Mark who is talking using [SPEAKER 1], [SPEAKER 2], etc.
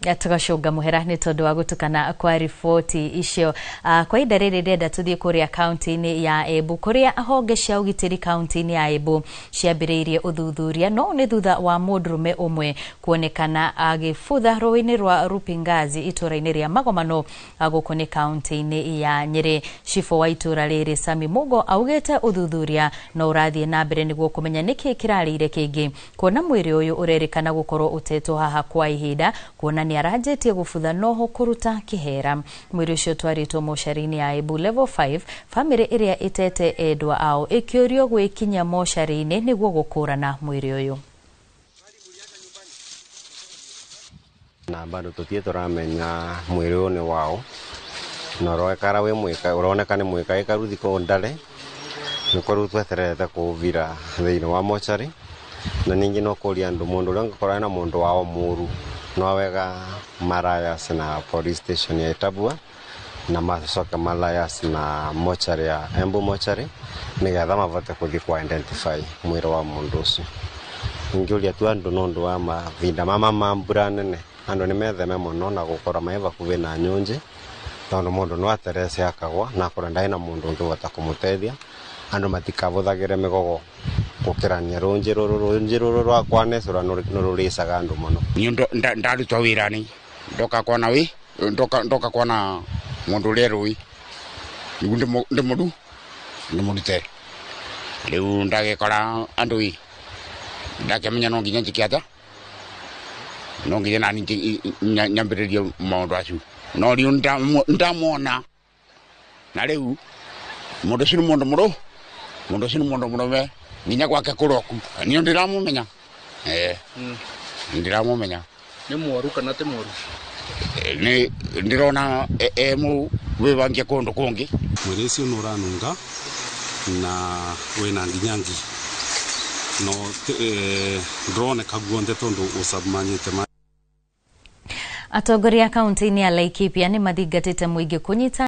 [SPEAKER 1] Tũgacũnga mũhera nĩ tondũ wa gũtukana kwa riboti icio. Kwa ihinda rĩrĩ ndĩrenda tũthiĩ kũrĩa kaunti-inĩ ya Embu kũrĩa honge cia ũgitĩri kaunti-inĩ ya Embu ciambĩrĩirie ũthuthuria, no nĩ thutha wa mũndũrũme ũmwe kuonekana agĩbutha rũĩ-inĩ rwa Rupingazi itũũra-inĩ rĩa Magomano, gũkũ nĩ kaunti-inĩ ya Nyĩrĩ. Cibũ wa itũũra rĩrĩ Sami Mugo augĩte ũthuthuria no ũrathiĩ na mbere nĩguo kũmenya nĩkĩ kĩrarĩire kĩngĩ, kuona mwĩrĩ ũyũ ũrerĩkana gũkorwo ũtetwo haha kwa ihinda, kuona nĩ aranjĩtie gũbutha noho kũruta kĩhera. Mwĩrĩ ũcio ũtwarĩtwo mocarĩ-inĩ ya Embu Level 5, bamĩrĩ ĩrĩa ĩtete endwa ao ĩkĩũrio gwĩkinyia mocarĩ-inĩ nĩguo gũkũrana mwĩrĩ ũyũ.
[SPEAKER 2] Na bado tutie turamenya mwĩrĩ ũyũ nĩ wao, na ũronekana wĩ mwĩka, ũroneka nĩ mwĩka ĩkaruthi kũu ndare nĩkuo rĩu twetererete kũũvira thĩinĩ wa mocarĩ. Na ningĩ no kũria andũ mũndũ ũrĩa ũngĩkorwo ena mũndũ wao mũru no wega marayas na police station ya Itabua na macoke malayas na mocarĩ ya Embu mocarĩ nĩgetha mabote kũthiĩ kwa identify mwĩrĩ wa mũndũ ũcio. Ingĩũria tu andũ nĩ ũndũ wa mavinda mama ma mbura nene, andũ nĩ metheme mũno na gũkorwo me hakuhĩ na nyũnjĩ, tondũ mũndũ no aterece akagwa na akorwo ndarĩ na mũndũ ũngĩhota kũmũteithia. Andũ matikabũthagĩre mĩgogo gũkĩrania rũnjĩ rũrũ, rũnjĩ rũrũ rwa kwa necũra nĩ rũrĩcaga andũ mũno.
[SPEAKER 3] Niĩ ndarutwo wĩra-inĩ ndoka kuona wĩ ndoka kuona mũndũ ũrĩa rũĩ nĩguo ndĩmũrute. Rĩu ndagĩkora andũ ĩ ndakĩmenya no nginya njĩke atĩa, no nginya nani nyambĩrĩrie maũndũ acio. No rĩu ndamwona na rĩu mũndũ ũcio nĩ mũndũ mũrũ, mũndũ ũcio nĩ mũndũ mũrũme nginya gwake kũroku. Niĩ ndĩramũmenya. Ndĩramũmenya.
[SPEAKER 4] Nĩ mworu kana ti mworu?
[SPEAKER 3] Nĩ ndĩrona e mũwĩbangie kũndũ kũngĩ.
[SPEAKER 5] Mwĩrĩ ũcio nĩ ũranunga na wĩna nginya ngi, no ndũroneka guothe tondũ ũcamanyĩte.
[SPEAKER 1] Atongoria kaunti-inĩ ya Laikipia nĩ mathingatĩte mũingĩ kũnyita